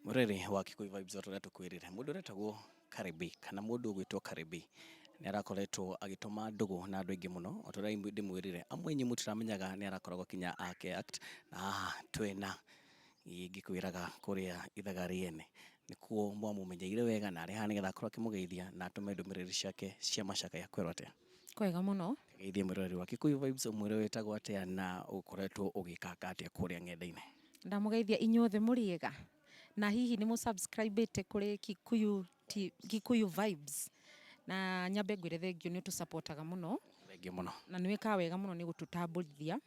Mũreri wa Kikuyu Vibes, o ta ũrĩa tũkwĩrire, mũndũ ũretagwo Karibi kana mũndũ ũgwĩtwo Karibi nĩ arakoretwo agĩtũma ndũgũ na andũ aingĩ mũno. O ta ũrĩa ndĩmwĩrire, amwe inyuĩ mũtiramenyaga nĩ arakoragwo kinya akĩ act. Na haha twĩna ngĩkwĩraga kũrĩa ithaga rĩene nĩkuo mwamũmenyeire wega, na arĩ haha nĩgetha akorwo akĩmũgeithia na atũme ndũmĩrĩri ciake cia macakaya. Kwĩrwo atĩa? Kwega mũno. Geithie mwĩroreri wa Kikuyu Vibes, ũmwĩre wĩtagwo atĩa na ũkoretwo ũgĩkaka atĩa kũrĩa ng'enda-inĩ. Ndamũgeithia inyuothe, mũrĩega? Na hihi nĩ mũsubscribĩte kũrĩ Kikuyu, Kikuyu Vibes? Na nyambe ngwĩre thengiũ nĩ ũtũsupportaga mũno. Thengiũ mũno. Na nĩ wĩkaga wega mũno nĩ gũtũtambũrithia,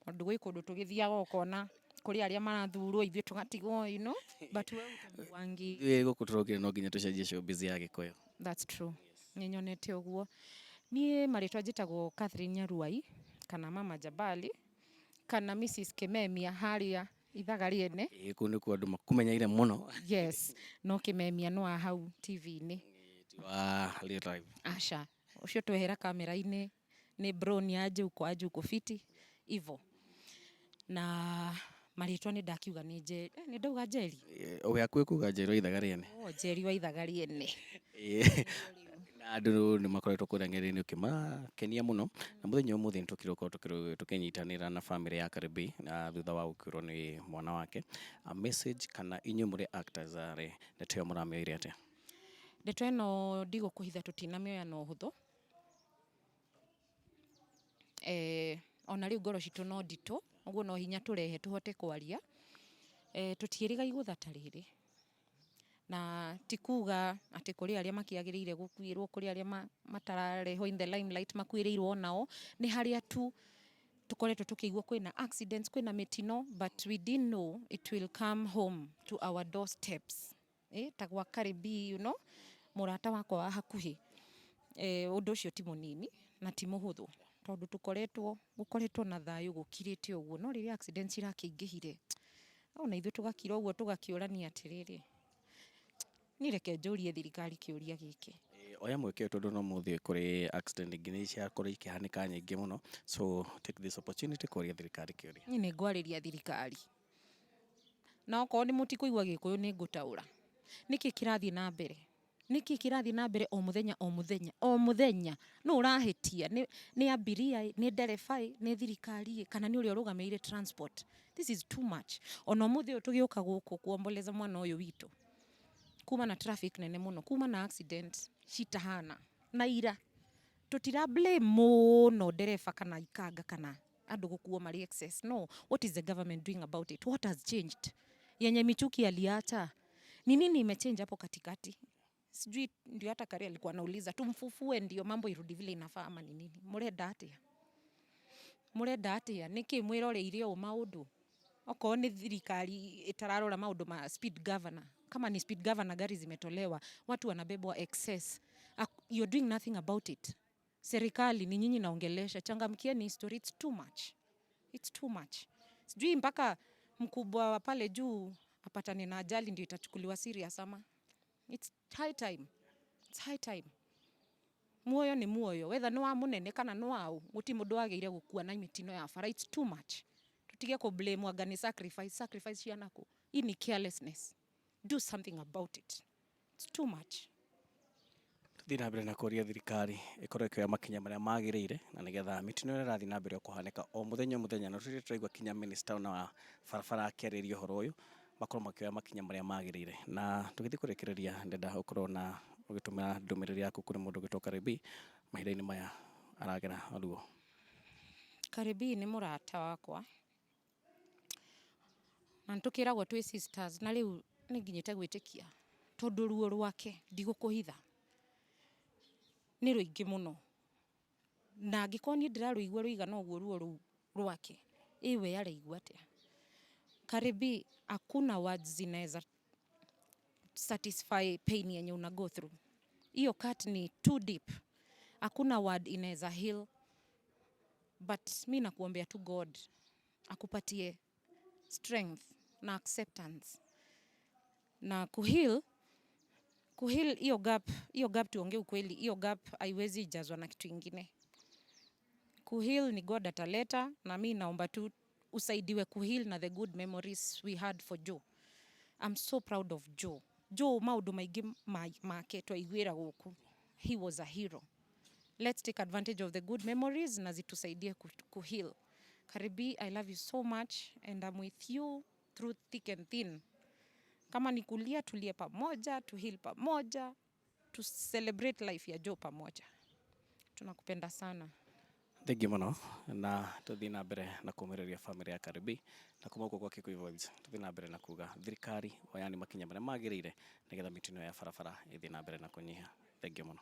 tondũ gwĩ kũndũ tũgĩthiaga ũkona kũrĩ arĩa marathurwo, ithuĩ tũgatigwo, but we ũtambuangi. Ithuĩ gũkũ tũrokire no nginya tũcenjie showbiz ya Gĩkũyũ. That's true, nĩ nyonete ũguo. Niĩ marĩtwa njĩtagwo Catherine Nyaruai kana Mama Jabali kana Mrs Kimemia harĩa ithaga rĩene. Ĩĩ, kũu nĩkuo andũ makũmenyeire mũno. Yes, no Kimemia no wa hau TV-inĩ. Ti wa real life? Aca, ũcio twehera kamera-inĩ nĩ bro, nĩ aje uko aje uko fiti ivo. Na marĩtwa nĩ ndakiuga nĩ nĩ ndauga Njeri. Ũgĩ hakuhĩ kuga Njeri wa ithaga rĩene. Oh, Njeri wa ithaga rĩene. Ĩĩ, na andũ nĩ makoretwo kũrĩa ng'enda-inĩ ũkĩmakenia mũno, na mũthenya ũmũthĩ nĩ tũkire gũkorwo tũkĩnyitanĩra na bamĩrĩ ya Karibi na thutha wa gũkuĩrwo nĩ mwana wake. A message kana inyuĩ mũrĩ actors rĩ, ndeto ĩyo mũramĩoire atĩa? Ndeto ĩno ndigũkũhitha tũtinamĩoya na ũhũthũ. Ona rĩu ngoro citũ no nditũ, ũguo no hinya tũrehe tũhote kwaria. Tũtiĩrĩga igũtha ta rĩrĩ, na ti kuga atĩ kũrĩ arĩa makĩagĩrĩire gũkuĩrwo, kũrĩ arĩa matararehwo in the limelight makuĩrĩirwo onao, nĩ harĩa tu tũkoretwo tũkĩigua kwĩna accidents, kwĩna mĩtino, but we didn't know it will come home to our doorsteps. Ta gwa Karibi, mũrata wakwa wa hakuhĩ. Ũndũ ũcio ti mũnini na ti mũhũthũ, tondũ tũkoretwo gũkoretwo na thayũ gũkirĩte ũguo, no rĩrĩa accidents irakĩingĩhire, ona ithuĩ tũgakira ũguo, tũgakĩũrania atĩrĩrĩ, niĩ reke njũrie thirikari kĩũria gĩkĩ. Oya mweke ũyũ, tondũ no mũthĩ kũrĩ accident ingĩ nĩ ciakorwo ikĩhanĩka nyingĩ mũno, so take this opportunity kũria thirikari kĩũria. Niĩ nĩ ngwarĩria thirikari, na okorwo nĩ mũtikũigua Gĩkũyũ nĩ ngũtaũra. Nĩkĩ kĩrathiĩ na mbere? Nĩkĩ kĩrathiĩ na mbere o mũthenya, o mũthenya, o mũthenya? Nũ ũrahĩtia? Nĩ abiria ĩ, nĩ ndereba ĩ, nĩ thirikari ĩ, kana nĩ ũrĩa ũrũgamĩrĩire transport? This is too much. Ona ũmũthĩ ũyũ tũgĩũka gũkũ kuomboleza mwana ũyũ witũ, kuma na traffic nene mũno, kuma na accident citahana na ira. Tũtira blame mũno ndereba kana ikanga kana andũ gũkuo marĩ excess. No what is the government doing about it? What has changed yenye Michuki aliacha? Ni nini imechange hapo katikati? Sijui, ndio hata Kari alikuwa anauliza tumfufue ndio mambo irudi vile inafaa ama ni nini. Mũrenda atĩa? Mũrenda atĩa? Nĩkĩ mwĩroreire ũũ maũndũ? Okorwo nĩ thirikari ĩtararora maũndũ ma speed governor, kama ni speed governor gari zimetolewa, watu wanabebwa excess. You're doing nothing about it. Serikali, ni nyinyi naongelesha, changamkieni story. It's too much, it's too much. Sijui mpaka mkubwa wa pale juu apatane na ajali ndio itachukuliwa serious ama? It's high time, it's high time. Muoyo nĩ muoyo, whether nĩ wa mũnene kana nĩ waũ, gũtirĩ mũndũ wagĩrĩire gũkua na mĩtino ya bara. It's too much. Tutige kũ blame anga nĩ sacrifice. Sacrifice cianakũ? Hii ni carelessness. Do something about it, it's too much. Tũthiĩ na mbere na kũria thirikari ĩkorwo ĩkĩoya makinya marĩa magĩrĩire na nĩgetha mĩtino ĩrĩa ĩrathiĩ na mbere kũhanĩka o mũthenya o mũthenya, na tũrĩ tũraigua kinya minister ona wa barabara akĩarĩria ũhoro ũyũ, makorwo makĩoya makinya marĩa magĩrĩire. Na tũgĩthiĩ kũrĩkĩrĩria, ndenda ũkorwo na ũgĩtũmĩra ndũmĩrĩri yaku kũrĩ mũndũ ũgĩtwo Karibi mahinda-inĩ maya aragera ruo. Karibi nĩ mũrata wakwa na nĩ tũkĩragwo twĩ sisters, na rĩu nĩ nginyĩte gwĩtĩkia, tondũ ruo rwake, ndigũkũhitha, nĩ rũingĩ mũno, na angĩkorwo niĩ ndĩrarũigua rũigana ũguo ruo rũu rwake, ĩ we araigua atĩa? Karibi, hakuna words zinaweza satisfy pain yenye una go through. Hiyo cut ni too deep, hakuna word inaweza heal, but mi nakuombea tu God akupatie strength na acceptance na kuheal hiyo gap. Hiyo gap, tuongee ukweli, hiyo gap haiwezi jazwa na kitu ingine. Kuheal ni God ataleta, na mi naomba tu usaidiwe kuheal na the good memories we had for Joe. I'm so proud of Joe. Joe maũndũ maingĩ make twaiguĩra gũkũ. He was a hero. Let's take advantage of the good memories na zitusaidie ku heal. Karibi, I love you so much and I'm with you through thick and thin. Kama ni kulia, tulie pamoja, tu heal pamoja, tu celebrate life ya Joe pamoja. Tunakupenda sana. Thengiũ mũno, na tũthiĩ na mbere na kũmĩrĩria bamĩrĩ ya Karibi, na kuma gũkũ gwa Kikuyu Vibes tũthiĩ na mbere na kuga thirikari oyani makinya marĩa magĩrĩire nĩgetha mĩtino ya barabara ĩthiĩ na mbere na kũnyiha. Thengiũ mũno.